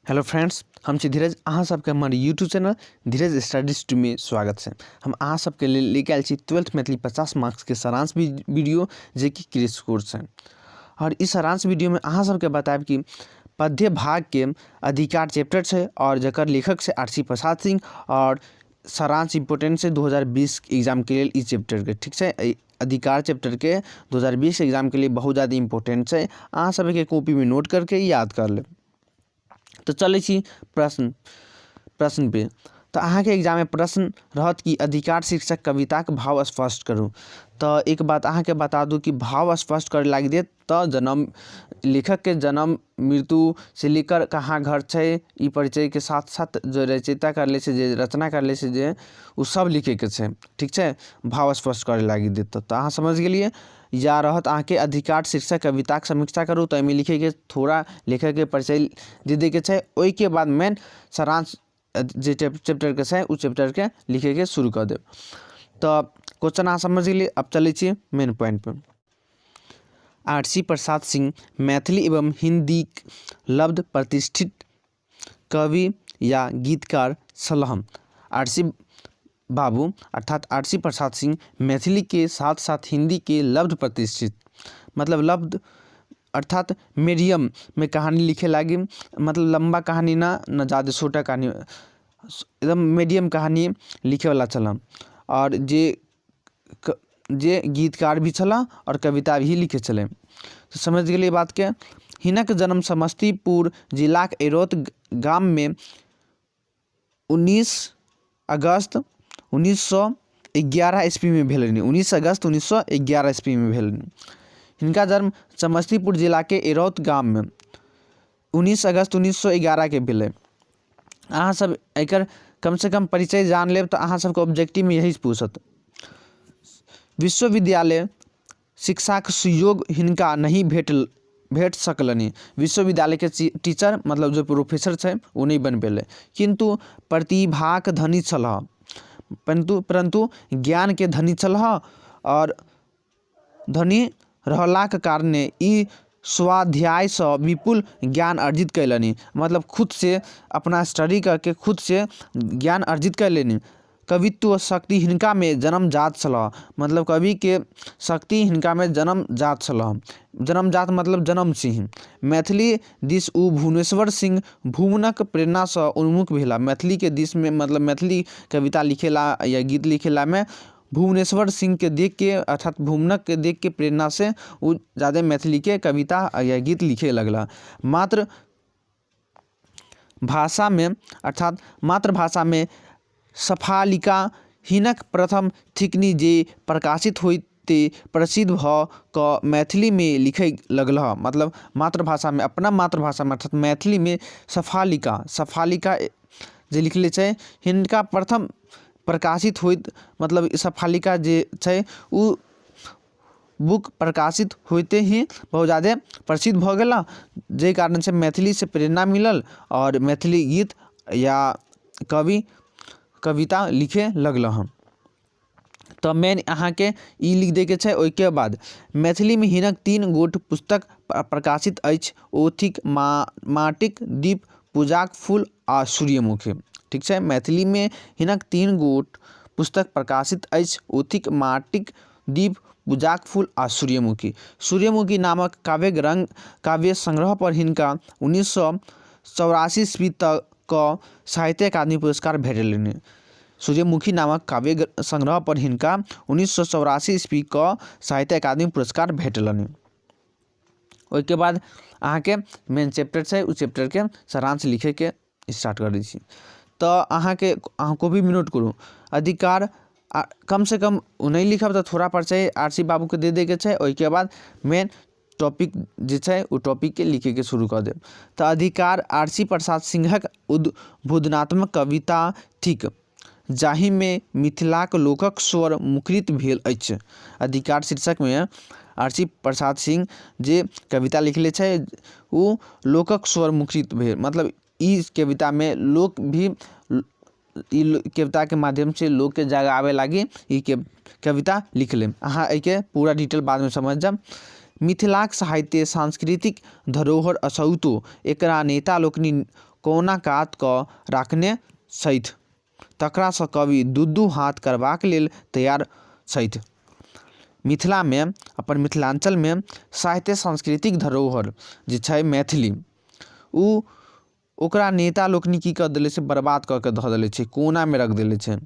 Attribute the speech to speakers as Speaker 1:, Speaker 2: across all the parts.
Speaker 1: Hello friends, हम छी धीरज। अहाँ सबके हमर यूट्यूब चैनल धीरज स्टडीज 2 में स्वागत छै। हम अहाँ सबके लेल लेके आयल छी 12th Maithili 50 marks के सारांश वीडियो, जे कि क्रिस कोर्स है। और इस सारांश वीडियो में अहाँ सबके बतायब कि पद्य भाग के अधिकार चैप्टर छै और जकर लेखक छै आर सी प्रसाद सिंह, और सारांश इम्पोर्टेंट छै 2020 एग्जाम के लेल ई चैप्टर के, ठीक छै। एहि अधिकार चैप्टर के 2020 एग्जाम के लिए बहुत ज़्यादा इम्पोर्टेंट छै। अहाँ सबके कॉपी में नोट करके याद कर लेब। तो चलै छी प्रश्न पे। तो अहाँके एग्जाममे प्रश्न रहत कि अधिकार शीर्षक कविताके भाव स्पष्ट करू। तो एक बात अहाँके बता दू कि भाव स्पष्ट करे लागि देत तऽ जन्म, लेखकके जन्म मृत्यु से लेकर कहाँ घर छै, ई परिचयके साथ साथ जे रचयिता करले छै, जे रचना करले छै, जे ओ सब लिखैके छै, ठीक छै। भाव स्पष्ट करे लागि देत तऽ अहाँ समझ गेलियै। या रहत अहाँके अधिकार शीर्षक कविताके समीक्षा करू, तऽ एहिमे लिखैके थोड़ा लेखकके परिचय दे दैके छै। ओहिके बाद मेन सारांश जे चैप्टरके छै ओ चैप्टरके लिखैके शुरू कऽ देब। तऽ क्वेश्चन अहाँ समझ गेलियै। अब चलै छी मेन पॉइंट पर। आर सी प्रसाद सिंह मैथिली एवं हिंदी लब्ध प्रतिष्ठित कवि या गीतकार छलाह। आर सी बाबू अर्थात आर सी प्रसाद सिंह मैथिली के साथ साथ हिंदी के लब्ध प्रतिष्ठित, मतलब लब्ध अर्थात मीडियम में कहानी लिखे लागी, मतलब लंबा कहानी ना, न ज़्यादा छोटा कहानी, एकदम मीडियम कहानी लिखे वाला छलाह। और जे गीतकार भी छलाह और कविता भी लिखे छलै। तो समझ गेलियै बात के। हिनक जन्म समस्तीपुर जिलाक एरौत गाम में 19 अगस्त 1911 ईस्वी में भेलनि। 19 अगस्त 1911 ईस्वी में भेलनि। हिनका जन्म समस्तीपुर जिला के एरौत गाम में 19 अगस्त 1911 के भेलै। अहाँ सब एकर कम से कम परिचय जान लेब तऽ अहाँ सबके ऑब्जेक्टिव में यही पूछत। विश्वविद्यालय शिक्षाक सुयोग हिनका नहीं भेट सकलनि। विश्वविद्यालय के टीचर मतलब जो प्रोफेसर छै ओ नहीं बन पेलै, किंतु प्रतिभाक धनी छलह, परंतु ज्ञान के धनी छलह और धनी रहलाक कारणे ई स्वाध्यायसँ विपुल ज्ञान अर्जित कयलनि। मतलब खुद से अपना स्टडी करके खुद से ज्ञान अर्जित कयलनि। कवित्व शक्ति हिनका में जन्मजात छलह, मतलब कवि के शक्ति हिनका में जन्मजात छलह। जन्मजात मतलब जन्म से ही। मैथिली दिस ओ भुवनेश्वर सिंह भुवनक प्रेरणासँ उन्मुख भेला। मैथिली के दिस में मतलब मैथिली कविता लिखेला या गीत लिखेला में भुवनेश्वर सिंह के देख के अर्थात भुवनक के देख के प्रेरणा से ओ ज़्यादा मैथिली के कविता या गीत लिखे लगला। मातृ भाषा में अर्थात मातृभाषा में सफालिका हिनक प्रथम थिकनि जे प्रकाशित होइते प्रसिद्ध भऽ कऽ मैथिली में लिखय लगलाह। मतलब मातृभाषा में, अपना मातृभाषा में अर्थात मैथिली में सफालिका जे लिखले छै हिनका प्रथम प्रकाशित होइत, मतलब सफालिका जे छै ओ बुक प्रकाशित होइते ही बहुत ज़्यादे प्रसिद्ध भऽ गेला, जाहि कारणसँ मैथिलीसँ प्रेरणा मिलल आओर मैथिली गीत या कविता लिखे लगलहुँ हँ। तऽ मेन अहाँके ई लिख दैके छै। ओहिके बाद मैथिलीमे हिनक 3 गोट पुस्तक प्रकाशित अछि, ओ थिक माटिक दीप, पूजाक फूल आ सूर्यमुखी। ठीक छै, मैथिलीमे हिनक 3 गोट पुस्तक प्रकाशित अछि, ओ थिक माटिक दीप, पूजाक फूल आ सूर्यमुखी। सूर्यमुखी नामक काव्य संग्रह पर हिनका 1984 ईस्वी तक क साहित्य अकादमी पुरस्कार भेटलनि। सूर्यमुखी नामक काव्य संग्रह पर हिनका 1984 ईस्वी क साहित्य अकादमी पुरस्कार भेटलनि। ओहिके बाद अहाँके मेन चैप्टर छै, ओ चैप्टरके सारांश लिखैके स्टार्ट करै छी। तऽ अहाँ कॉपी भी नोट करू। अधिकार आ कम से कम ओ नहि लिखब तऽ थोड़ा परिचय आर सी बाबूके दे दैके छै। ओहिके बाद मेन टॉपिक जे छै ओ टॉपिकके लिखैके शुरू कऽ देब। तऽ अधिकार आर सी प्रसाद सिंहक उद्बोधनात्मक कविता थिक, जाहिमे मिथिलाक लोकक स्वर मुखरित भेल अछि। अधिकार शीर्षकमे आर सी प्रसाद सिंह जे कविता लिखले छै ओ लोकक स्वर मुखरित भेल, मतलब ई कवितामे लोक भी ई कविताके माध्यमसँ लोकके जगाबै लागी ई कविता लिखले। अहाँ एहिके पूरा डिटेल बादमे समझ जायब। मिथिलाक साहित्य सांस्कृतिक धरोहर अछैतो एकरा नेता लोकनि कोना कात कऽ राखने छथि, तकरासँ कवि दू-दू हाथ करबाक लेल तैयार छथि। मिथिलामे अपन मिथिलाञ्चलमे साहित्य सांस्कृतिक धरोहर जे छै मैथिली, ओ ओकरा नेता लोकनि की कऽ देले छै, बर्बाद कऽ के धऽ देले छै, कोनामे रखि देले छै।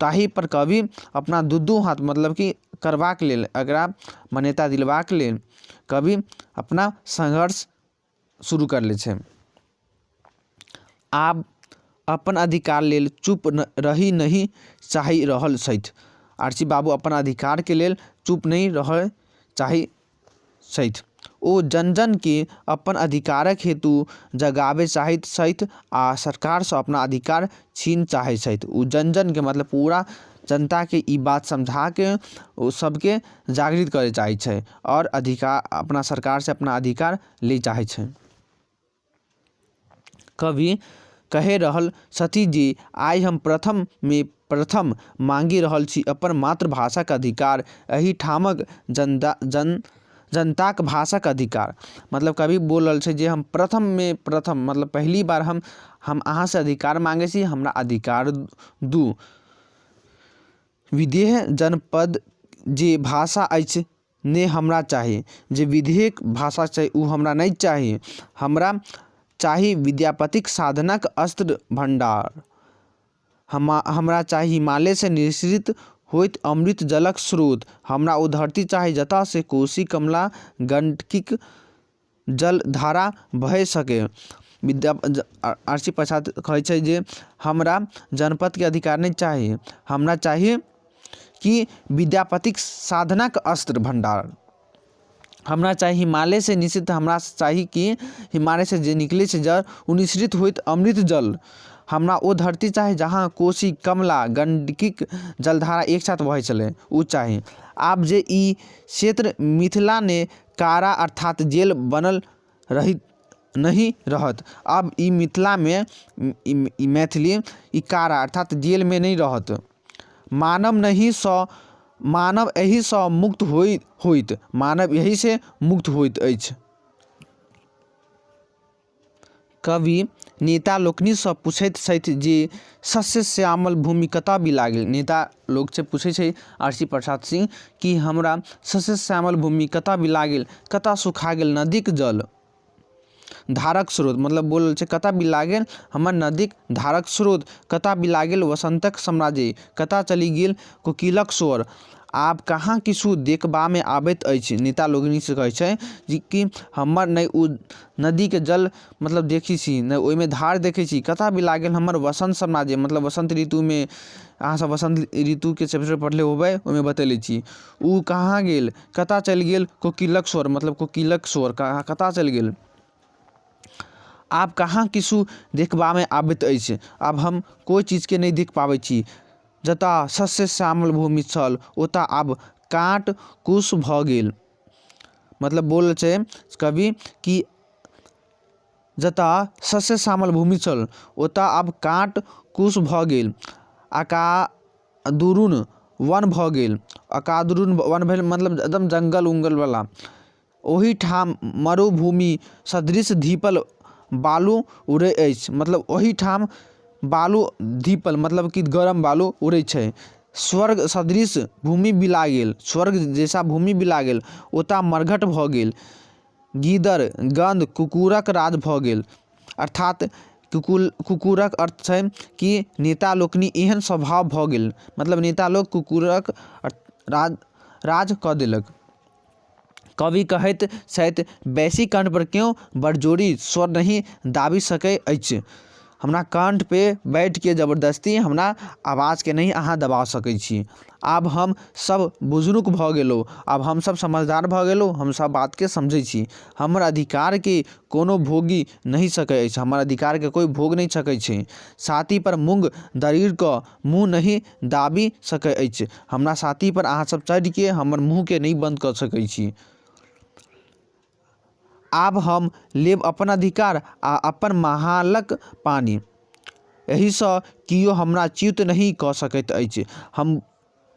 Speaker 1: ताहिपर कवि अपना दू दू हाथ मतलब कि करबाक लेल, एकरा मान्यता दिलेबाक लेल कवि अपना संघर्ष शुरू करले छै। आब अपन अधिकार लेल चुप रहि नहि चाहि रहल छथि। आरसी बाबू अपन अधिकारके लेल चुप नहि रहय चाहै छथि। ओ जन-जनकेँ अपन अधिकारक हेतु जगाबय चाहैत छथि आ सरकारसँ अपना अधिकार छीन चाहै छथि। ओ जन-जनके मतलब पूरा जनताके ई बात समझाके ओ सभके जागृत करय चाहै छै आओर अधिकार अपना सरकारसँ अपना अधिकार लै चाहै छै। कवि कहि रहल छथि जे आइ हम प्रथममे प्रथम माँगि रहल छी अपन मातृभाषाक अधिकार, एहिठामक जनता जन जनताक भाषाक अधिकार। मतलब कवि बोल रहल छै जे हम प्रथममे प्रथम मतलब पहिली बार हम अहाँसँ अधिकार माँगै छी, हमरा अधिकार दू। विदेह जनपद जे भाषा अछि ने हमरा चाही, जे विदेहक भाषा छै ओ हमरा नहि चाही। हमरा चाही विद्यापतिक साधनाक अस्त्र भण्डार, हमरा चाही हिमालयसँ निःसृत होइत अमृत जलक स्रोत, हमरा ओ धरती चाही जतयसँ कोशी, कमला, गण्डकीक जलधारा बहि सकय। विद्या आरसी प्रसाद कहै छै जे हमरा जनपदके अधिकार नहि चाही, हमरा चाही कि विद्यापतिक साधनाक अस्त्र भण्डार, हमरा चाही हिमालयसँ निश्चित, हमरा चाही कि हिमालयसँ जे निकलै छै जल ओ निश्रित होइत अमृत जल। हमरा ओ धरती चाही जहाँ कोशी, कमला, गण्डकीक जलधारा एक साथ बहै छलै, ओ चाही। आब जे ई क्षेत्र मिथिला ने कारा अर्थात जेल बनल रहि नहि रहत। आब ई मिथिलामे ई मैथिली ई कारा अर्थात जेलमे नहि रहत। मानव नहिसँ मानव एहिसँ मुक्त होइ होइत मानव एहिसँ मुक्त होइत अछि। कवि नेता लोकनिसँ पुछैत छथि जे शस्य श्यामल भूमि कतऽ बिला गेल। नेता लोकसँ पुछै छै आरसी प्रसाद सिंह कि हमरा शस्य श्यामल भूमि कतऽ बिला गेल, कतऽ सुखा गेल नदीक जल धारक स्रोत। मतलब बोलल छै कतऽ बिला गेल हमर नदीक धारक स्रोत, कतऽ बिला गेल वसन्तक साम्राज्य, कतऽ चलि गेल कोकिलक स्वर। आब कहाँ किछु देखबामे आबैत अछि। नेता लोकनिसँ कहै छै जे कि हमर नहि ओ नदीके जल मतलब देखै छी, नहि ओहिमे धार देखै छी, कतऽ बिला गेल हमर वसन्त साम्राज्य। मतलब वसन्त ऋतुमे अहाँसभ वसन्त ऋतुके चैप्टर पढ़ले होबै, ओहिमे बतेले छी ओ कहाँ गेल, कतऽ चलि गेल कोकिलक स्वर, मतलब कोकिलक स्वर कहाँ कतऽ चलि गेल। आब कहाँ किछु देखबामे आबैत अछि। आब हम कोइ चीजके नहि देख पाबै छी। जतऽ शस्य श्यामल भूमि छल ओतऽ आब काँट कुश भऽ गेल। मतलब बोल छै कवि कि जतऽ शस्य श्यामल भूमि छल ओतऽ आब काँट कुश भऽ गेल, अकादुरुण वन भऽ गेल। अकादुरुण वन भेल मतलब एकदम जङ्गल उंगलवला। ओहिठाम मरुभूमि सदृश धीपल बालू उड़ै अछि। मतलब ओहिठाम बालू धीपल मतलब कि गरम बालू उड़ै छै। स्वर्ग सदृश भूमि बिला गेल, स्वर्ग जैसा भूमि बिला गेल, ओतऽ मरघट भऽ गेल। गीदड़ गन्ध कुकुरक राज भऽ गेल। अर्थात कुकुरक अर्थ छै कि नेता लोकनि एहन स्वभाव भऽ गेल, मतलब नेता लोक कुकुरक राज राज कऽ देलक। कवि कहैत छथि बैसी कण्ठपर क्यों बरजोरी स्वर नहि दाबि सकै अछि। हमरा कण्ठपर बैठिके जबरदस्ती हमरा आवाजके नहि अहाँ दबा सकै छी। आब हम सभ बुजुर्ग भऽ गेलहुँ, आब हमसभ समझदार भऽ गेलहुँ, हमसभ बातके समझै छी। हमर अधिकारके कोनो भोगि नहि सकै अछि, हमर अधिकारके कोइ भोग नहि सकै छै। छातीपर मूँग दरड़ि कऽ मुँह नहि दाबि सकै अछि। हमरा छातीपर अहाँसभ चढ़िके हमर मुँहके नहि बन्द कऽ सकै छी। आब हम लेब अपन अधिकार आ अपन महालक पानि। एहिसँ कियो हमरा च्युत नहि कऽ सकैत अछि। हम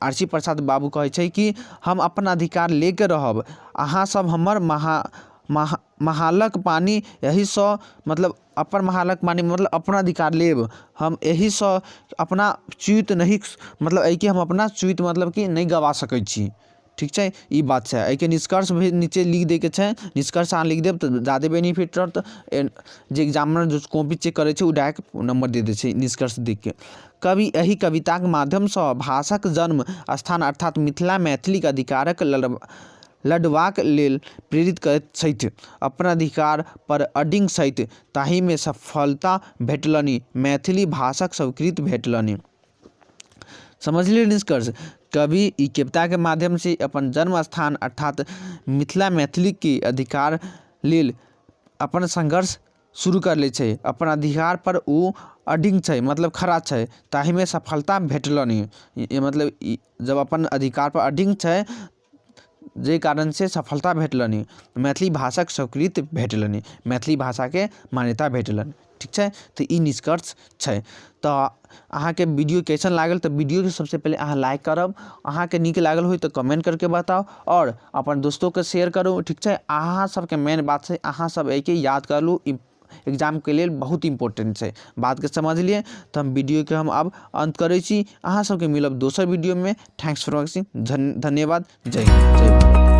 Speaker 1: आरसी प्रसाद बाबू कहै छै कि हम अपन अधिकार ले कऽ रहब, अहाँसभ हमर महा महा महालक पानि एहिसँ मतलब अपन महालक पानि मतलब अपना अधिकार लेब हम, एहिसँ अपना च्युत नहि, मतलब एहिके हम अपना च्युत मतलब कि नहि गवा सकै छी। ठीक छै, ई बात छै। एहिके निष्कर्ष भी नीचे लिख दैके छै। निष्कर्ष अहाँ लिख देब तऽ ज्यादे बेनिफिट रहत। जे एग्जामिनर जे कॉपी चेक करै छै, ओ डायरेक्ट नम्बर दे दै छै निष्कर्ष देखि कऽ। कवि एहि कविताक माध्यमसँ भाषाक जन्म स्थान अर्थात मिथिला मैथिलीक अधिकारक लड़बाक लेल प्रेरित करैत छथि। अपन अधिकारपर अडिग छथि, ताहिमे सफलता भेटलनि, मैथिली भाषाक स्वीकृति भेटलनि। समझलियै निष्कर्ष? कवि ई कविताके माध्यमसँ अपन जन्म स्थान अर्थात मिथिला मैथिलीके अधिकार लेल अपन संघर्ष शुरू कर लै छै। अपन अधिकारपर ओ अडिग छै, मतलब खड़ा छै, ताहिमे सफलता भेटलनि। मतलब ई जब अपन अधिकारपर अडिग छै, जाहि कारणसँ सफलता भेटलनि, मैथिली भाषाके स्वीकृति भेटलनि, मैथिली भाषाके मान्यता भेटलनि। ठीक छै, तऽ ई निष्कर्ष छै। तऽ अहाँके वीडियो कैसन लागल? तऽ वीडियोके सबसँ पहिले अहाँ लाइक करब। अहाँके नीक लागल होइ तऽ कमेंट करके बताउ आओर अपन दोस्तोके शेयर करू। ठीक छै, अहाँ सबके मेन बात छै, अहाँ सब एहिके याद कर लू, एग्जामके लेल बहुत इम्पोर्टेंट छै। बातके समझलियै? तऽ हम वीडियोके हम आब अन्त करै छी। अहाँ सबके मिलब दोसर वीडियोमे। Thanks for watching, धन्यवाद, जय हिन्द, जय भारत।